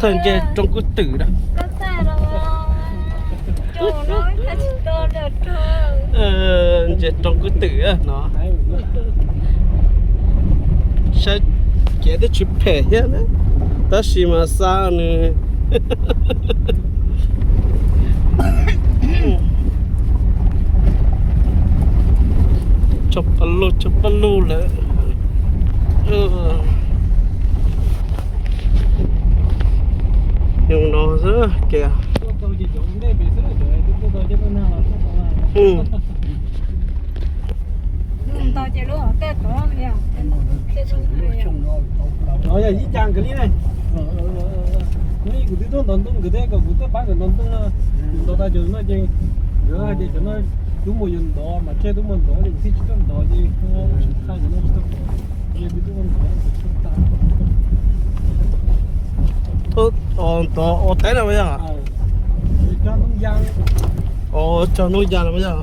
Thawj nce roob Kwj Twm na. Nce roob Kwj Twm no. Saib kev twb tsis phem thiab na, tab sis mas xa nws tso paj lug, tso paj lug lawm. Yog no xwb kiag. Yog ib cas nkawd li ne. Kuv twb tuaj ntov ntoo nkawd thiab, kom kuv tuaj pab nkawd ntov ntoo no. Kuv ntov tau cov no ces nkawd hais tias cov no tub muag yuav ntov mas tseg tub muag ntov ces kuv thiaj tsis tuaj ntov ces tsis tau ntov. Ntov ua teb no yog? Ov, cog ntoo ya no yog?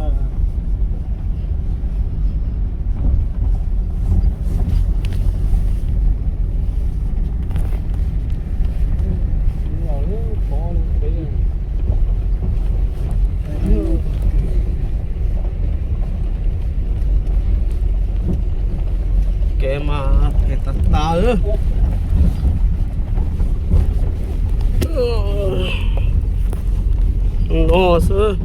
Kev mas phem tas tas no xwb.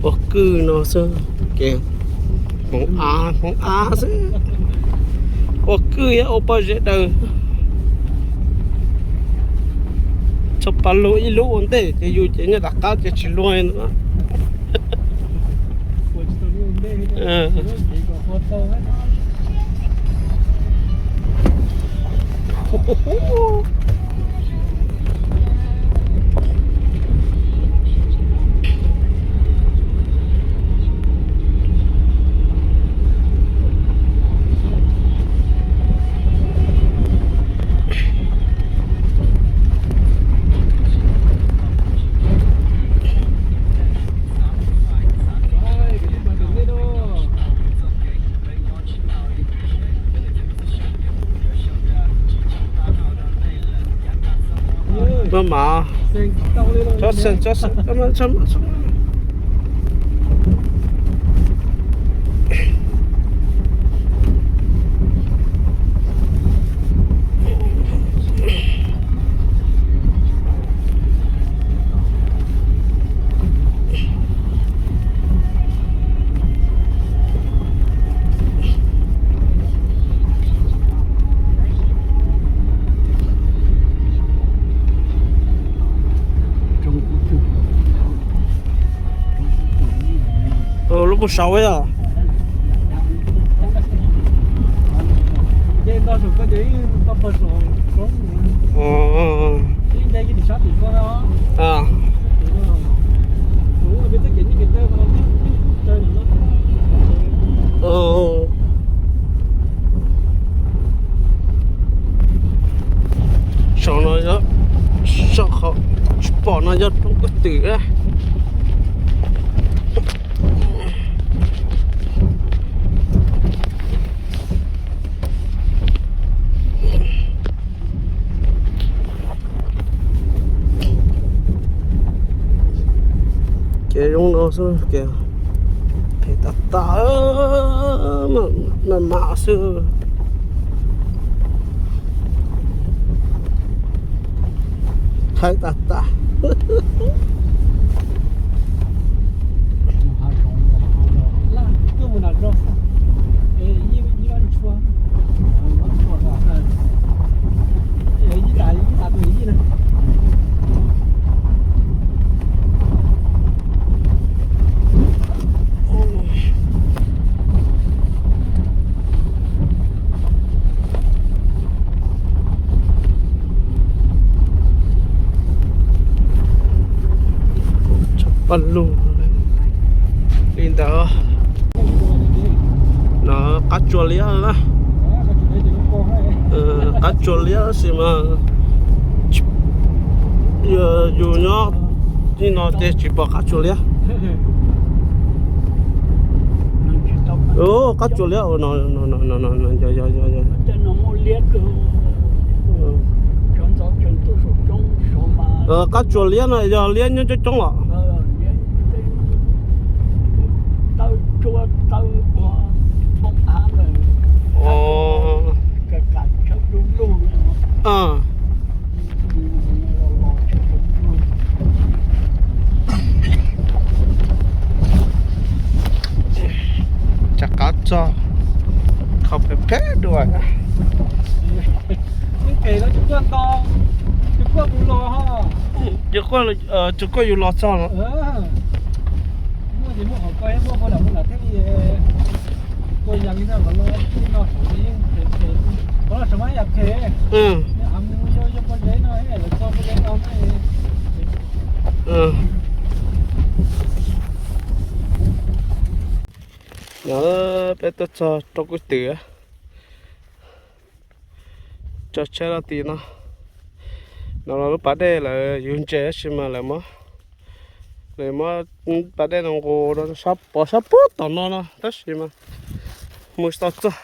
Ua kwj no xwb, hmoov av hmoov av xwb. Ua kwj thiab ua pob zeb daws. Tso paj lug ib lub ua ntej ces yus ces nyob tom qab ces tsis luag no. Maj mam, tsob xeem, tsob xeem, tsob maj, tsob maj, tsob maj. Lub pug saud yog. Saum no yog, saum qhov tsis pom no yog roob Kwj Twm. Ces zoo no xwb ces phem tas tas, maj mam xwb. Thaiv tas tas. Tsob paj lug li ntawd. No qab tsuas liab na. Qab tsuas liab tab sis mas Yus nyob no ces tsis pom qab tsuas liab. Qab tsuas liab no, qab tsuas liab no yog liab nyob coob coob los? Rov qab txog, kho phem phem dua. Tsis quaj yus los txog los. Peb tuaj txog roob kwj twm, tso tsheb rau tim no. No lub pas dej lawv yug ntses tab sis mas lawv muab, lawv muab pas dej no nqus rau sab, pov sab puag tom no no tab sis mas mus tsis tau txog.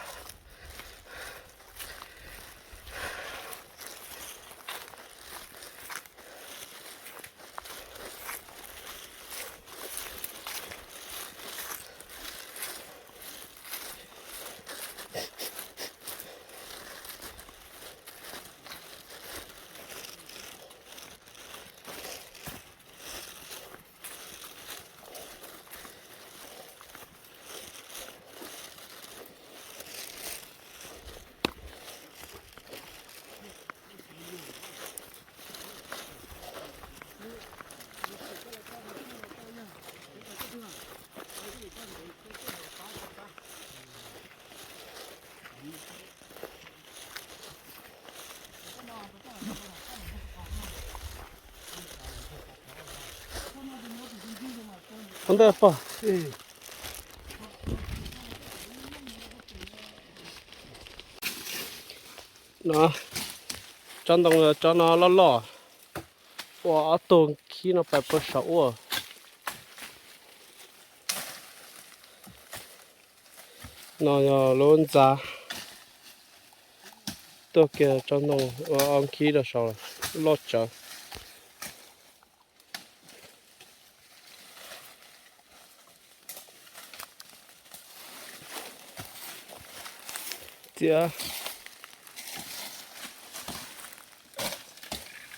Ntawd pog. No, tsob ntoo, tsob no loj loj, ua ob tug khib no pais puag saum ua. No yog lub ntxa, tuaj kiag tsob ntoo ua ob khib rau saud, loj tsawv. Txiav,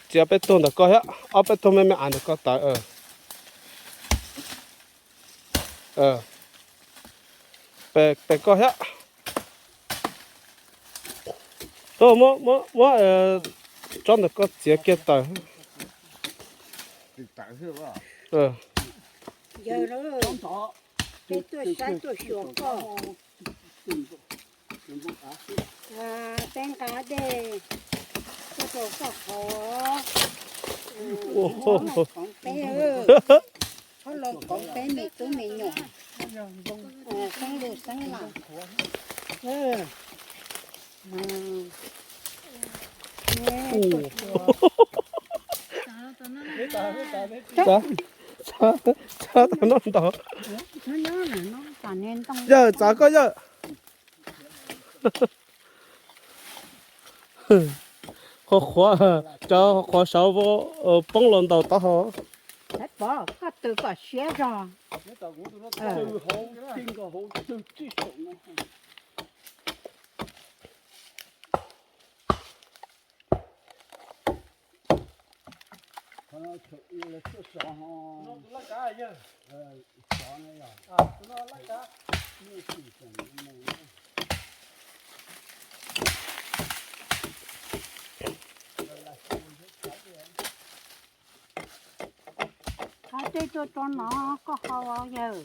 txiav peb tug ntawm ko thiab, ob peb tug me me av ntawm ko tawv. Pem koj thiab. Muab, muab tsob ntawm ko txiav kiag tawm. Peb tuaj saib tuaj xyuas koj. Peb nqa dej tuaj rau koj haus. Txhob los koov peb, txhob los koov peb me tub me nyuam, xeeb lus xeeb las. Txhob tau noj ntau. Yawg, txav koj yawg. Qhuav qhuav, cov qhuav saud poob los ntaus taub hau. Pov, koj tw kom siab zog. Qhov tej tuaj rau no koj haus yawg.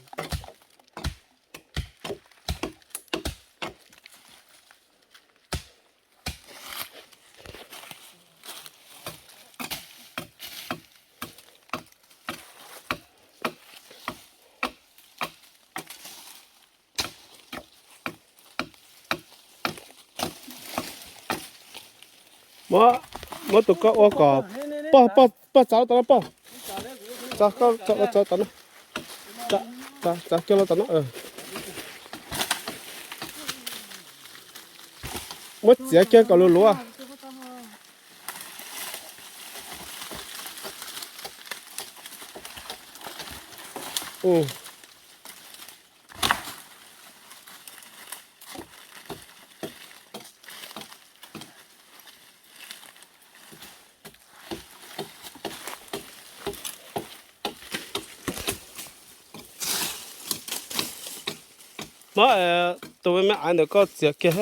Muab, muab tus koj ua kom Pog, pog, pog txav los tom no pog. Txav, txav, txav tom no. Txav kiag los tom no. Muab txiav kiag kom luv luv. Muab tus me me aiv ntawm koj txiav kiag.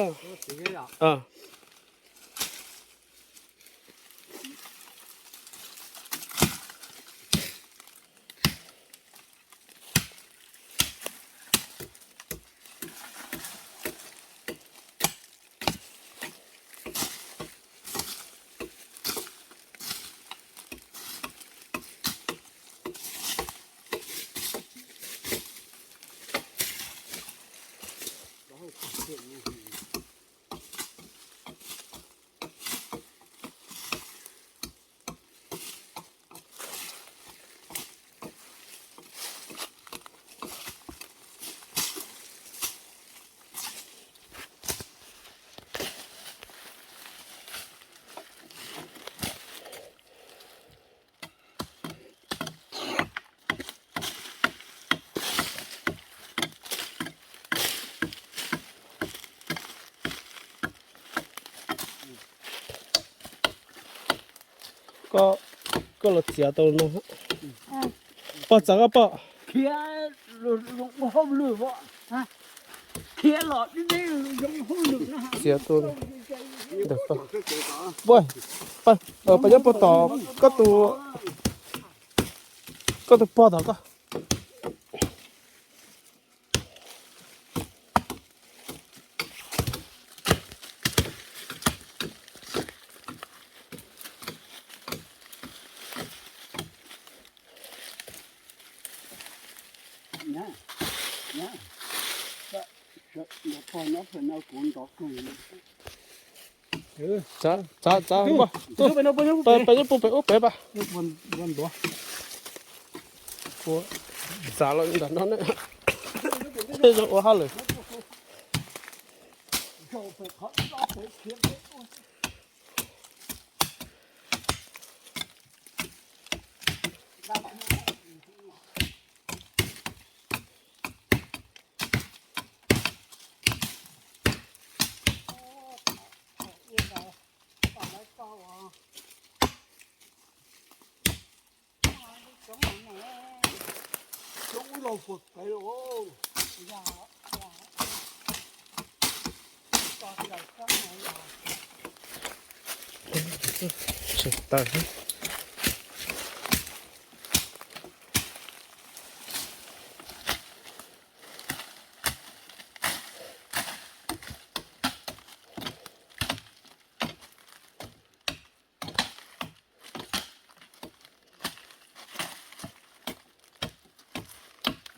Koj, koj los txiav tau no. Pog txav koj pog. Txiav tu ntawm koj. Pab nyob puag tom koj tus, koj tus pog tom koj. Txav, txav, txav, pab nyob puag pem ub pem pab. Txav los ntawm no ne. Thiaj zoo ua hauj lwm.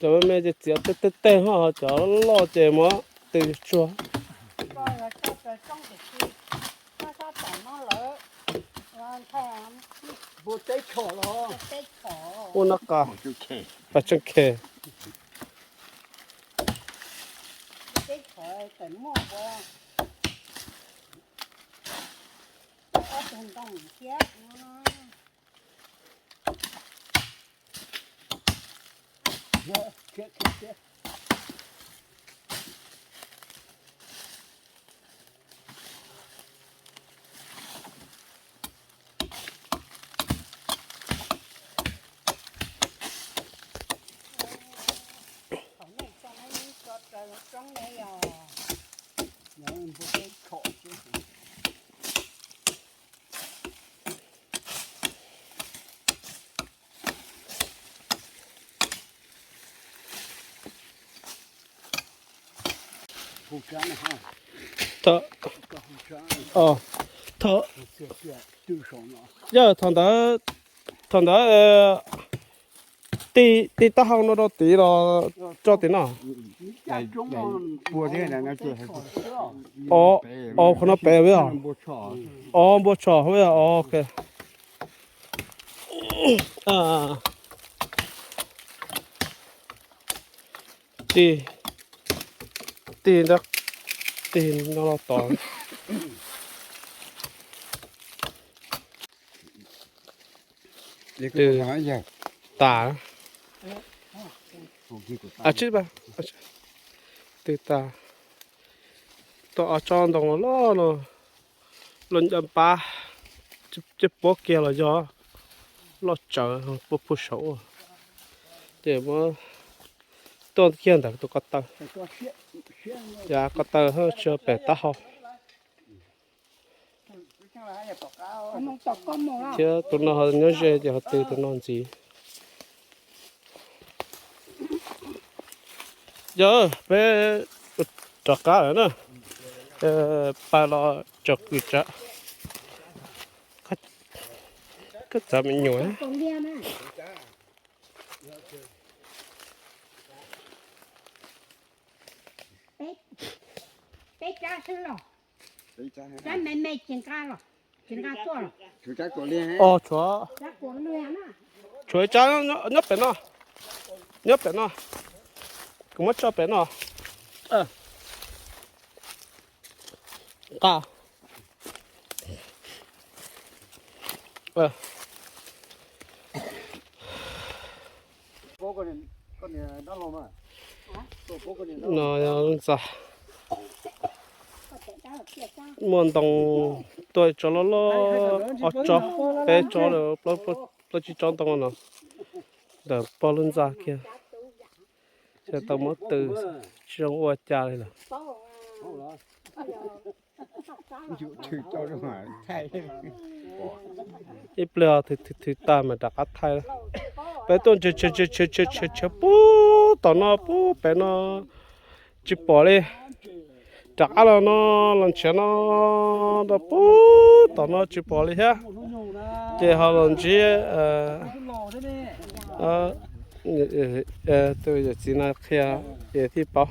Cov me me ces txiav tej tej tej ho, cov loj ces muab tw tsuag. Ua noj qa, pas tseeb khe. Thaum, thaum, yog thaum ntawd, thaum ntawd tij, tij taub hau no rau tid los tso tim no. Os, qhov no pem os. Os, npua tshos os. Tig, tig nrab, tig no los tod. Twb tas. Ab, twb tas. Tuaj ob tsob ntoo loj no, loj ncaj npab, coj puab kiag los yog loj tsawv puab pug saum ua. Ces muab tuaj kiag ntawm tus ko taw, yav ko taw tsis pem taub hau. Thiab tus no ho nyob ze ces ho tw tus no ntxiv. Yog peb rov qab lawm na, pais los tsom kws tsav, koj txav me nyuam. Os, tshuav, tshuav ib tsab nyob pem no, nyob pem no, kuv muab tso pem no. Nqa. No yog ntxa, muaj ntoo tuaj tsob loj loj, ob tsob, peb tsob, plaub tsib tsob ntoo no ntawm pog lub ntxa kiag. Ces tau muab tw, tsis zoo ua cas li lawm. Ib pliag thwv thwv tag mas rov qab thaij. Peb tuaj nrhiav nrhiav nrhiav nrhiav nrhiav nrhiav puag tom no puag pem no tsis pom li. Rov qab los no los nrhiav no rau puag tom no tsis pom li thiab. Ces ho los ntsib tus yawm txiv no qhia, es thiaj paub.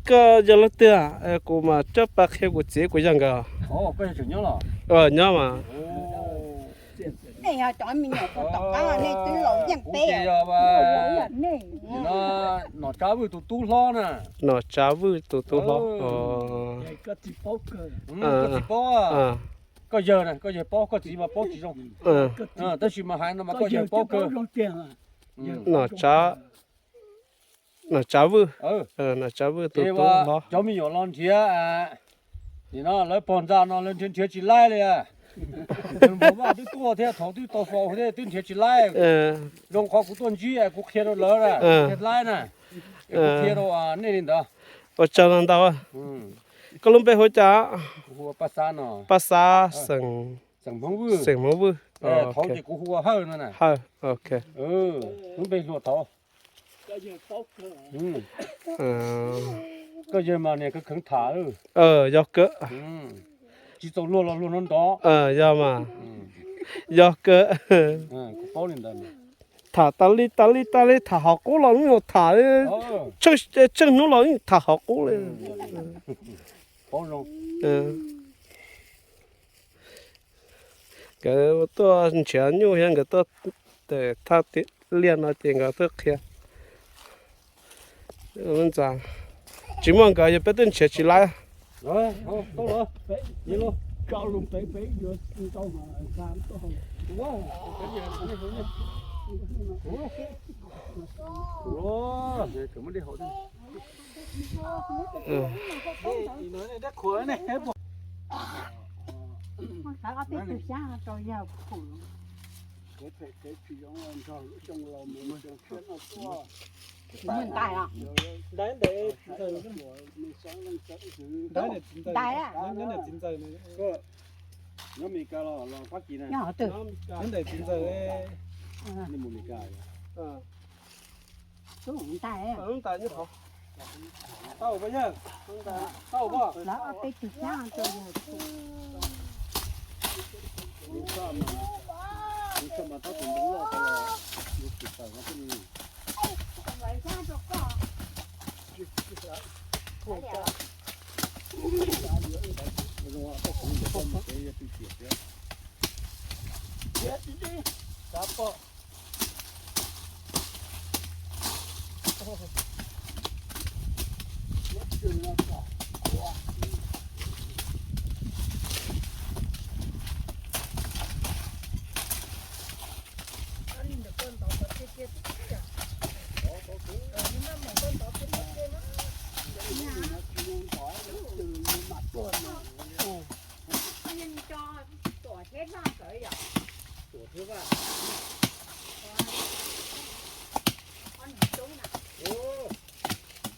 Koj yog leej twg? Kuv mas coj pab qhia kuv txiv kuv yawg nkawd. Nyob mas. Nom Tsav Vwj tus tub hlob na. Nom Tsav Vwj tus tub hlob. Koj txiv paub, koj yawg na, koj yawg paub, koj txiv mas paub tsis zoo. Tab sis mas hais no mas koj yawg paub kawg. Nom Tsav Vwj, Nom Tsav Vwj tus tub hlob. Cov me nyuam los nrhiav, nim no lawv pog ntxa no lawv nrhiav nrhiav tsis laib li. Npawg Vaj twb tuaj thiab, thaum twb tau faus thiab twb nrhiav tsis laib. Zoo qhov kuv tuaj ntsib kuv qhia rau lawv, qhia laib na. Kuv qhia rau nej li ntawd. Ua tsaug ntau. Koj lub npe hu cas? Paj Xab, xeem Hmoob Vwj. Hawj, ok. Koj yawg mas niag kheev tham. Yog kawg. Tsis txaus luag los luag nrov nrov. Yog mas. Yog kawg. Tham tas li tas li tas li, tham hauv qub los yeej tham, tsheej hnub los yeej tham hauv qub li. Nkawd tuaj nrhiav nyuj thiab nkawd tuaj thaj liaj no ces nkawd tuaj qhia. Tsis muaj nkawd yog peb twb nrhiav tsis laib. Ntais, ntais, nyob Meskas los los Fab Kis na? Nyob Meskas. Tau, tau, tau. Txiav tib tib, xav pom. Tuam thiab vaj.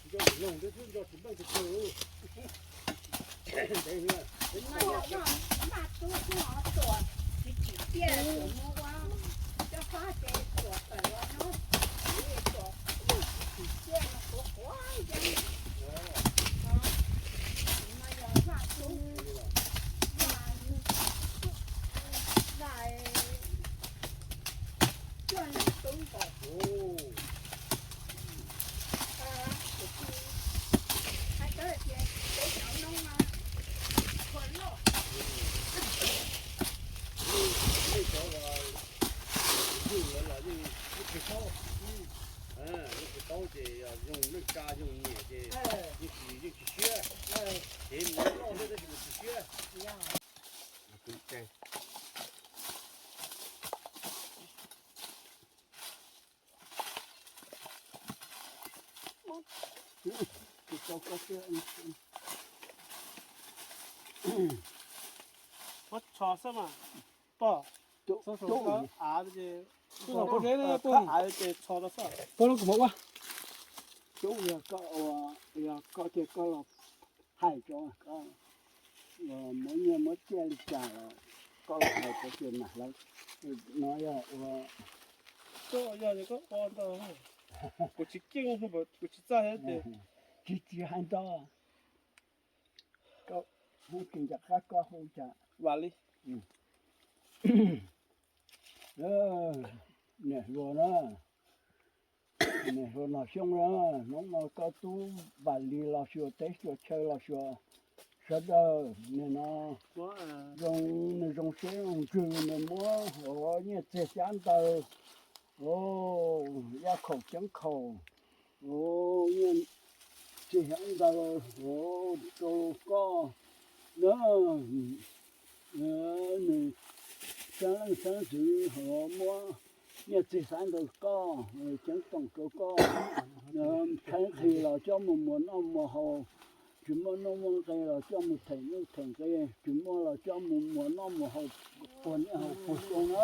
Nco lus loog thiab xwb, nco tsis meej tsis kawg. Ntev, ntev. Yeej cov uas ywg los yeej, yeej tsis paub, yeej tsis paub ces yog zoo neej tsa zoo nyiam ces yeej tsis, yeej tsis siab. Ces mus loj thiab tab sis mas tsis siab. Muab tsho xwb mas, pog, av ces, av ces tsho tau xwb. Pog, kuv mam ua. Cub, yog koj, yog koj ces koj los hais rau koj, muab nyiaj muab txiaj li cas los koj los hais rau ces mam hlawv. No yog ua, koj yog koj ua ntau, kuv tsis keej, kuv tsis txawj ces. Tsis, tsis hais ntau. Koj hu tsis nco qab koj hu cas. Vam Li. Niam hluas na, niam hluas Nom Xyooj na, hnub no koj tub Vam Li los xyuas teb xyuas chaw los xyuas sawv daws, nim no zoo, nws zoo siab zoo ntsws, nws muab hov nyiaj txiag xyab ntawv, yaj khaum ceeb khaum, nyiaj txiag xyab ntawv rau koj na, nws xeeb leej xeeb ntxwv hov muab nyiaj txiag xyab ntawv koj, ceeb toom rau koj, tshaib nqhis los coj mus muas noj muas haus, tsis muaj nuj muaj nqe los coj mus them nuj them nqe, tsis muaj los coj mus muas noj muas haus puag niaj haus puag xyoo na.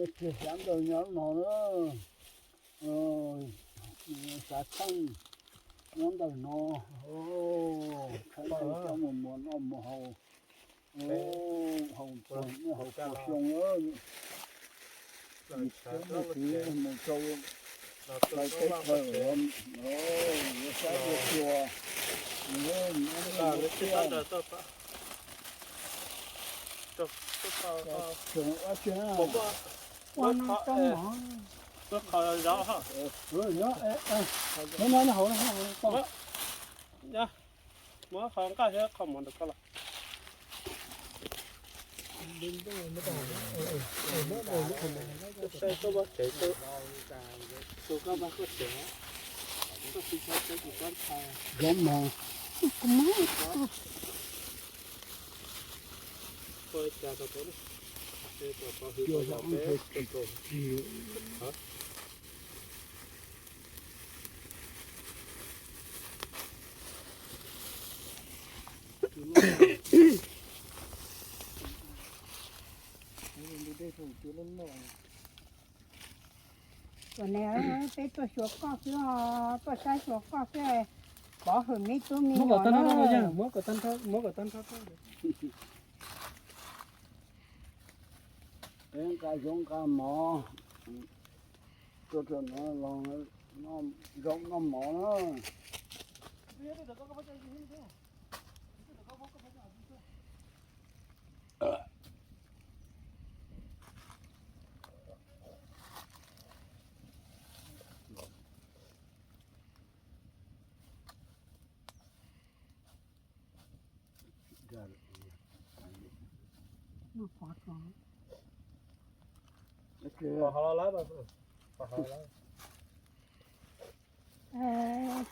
Txiag xyab ntawv nyob no na, xav theej nyob ntawm no, tshaib nqhis coj mus muas noj muas haus, haus puag niaj haus puag xyoo. Mus rau teb chaws, yuav saib yuav xyuas, tseem dab tsi na. Muab qhov nqaj thiab qhov mov ntawm koj los. Saib koj muab tsev, tus koj muab koj tsev, koj tsis txhob tsev kuv koj ntshai. Zoo mog. Kuv muab ua cas rau tau, rau tau hwv rau yog peb rau rau. Ua ne, peb tuaj xyuas koj xwb os, tuaj saib xyuas koj xwb, pov hwm me tub me nyuam na. Peb nqa zaub nqa mov tuaj rau no los zaub noj mov na.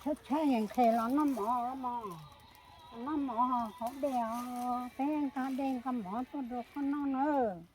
Tshaib tshaib yeej nqhis los noj mov mog, noj mov hauv dej os, peb nqa dej nqa mov tuaj rau koj noj nawb.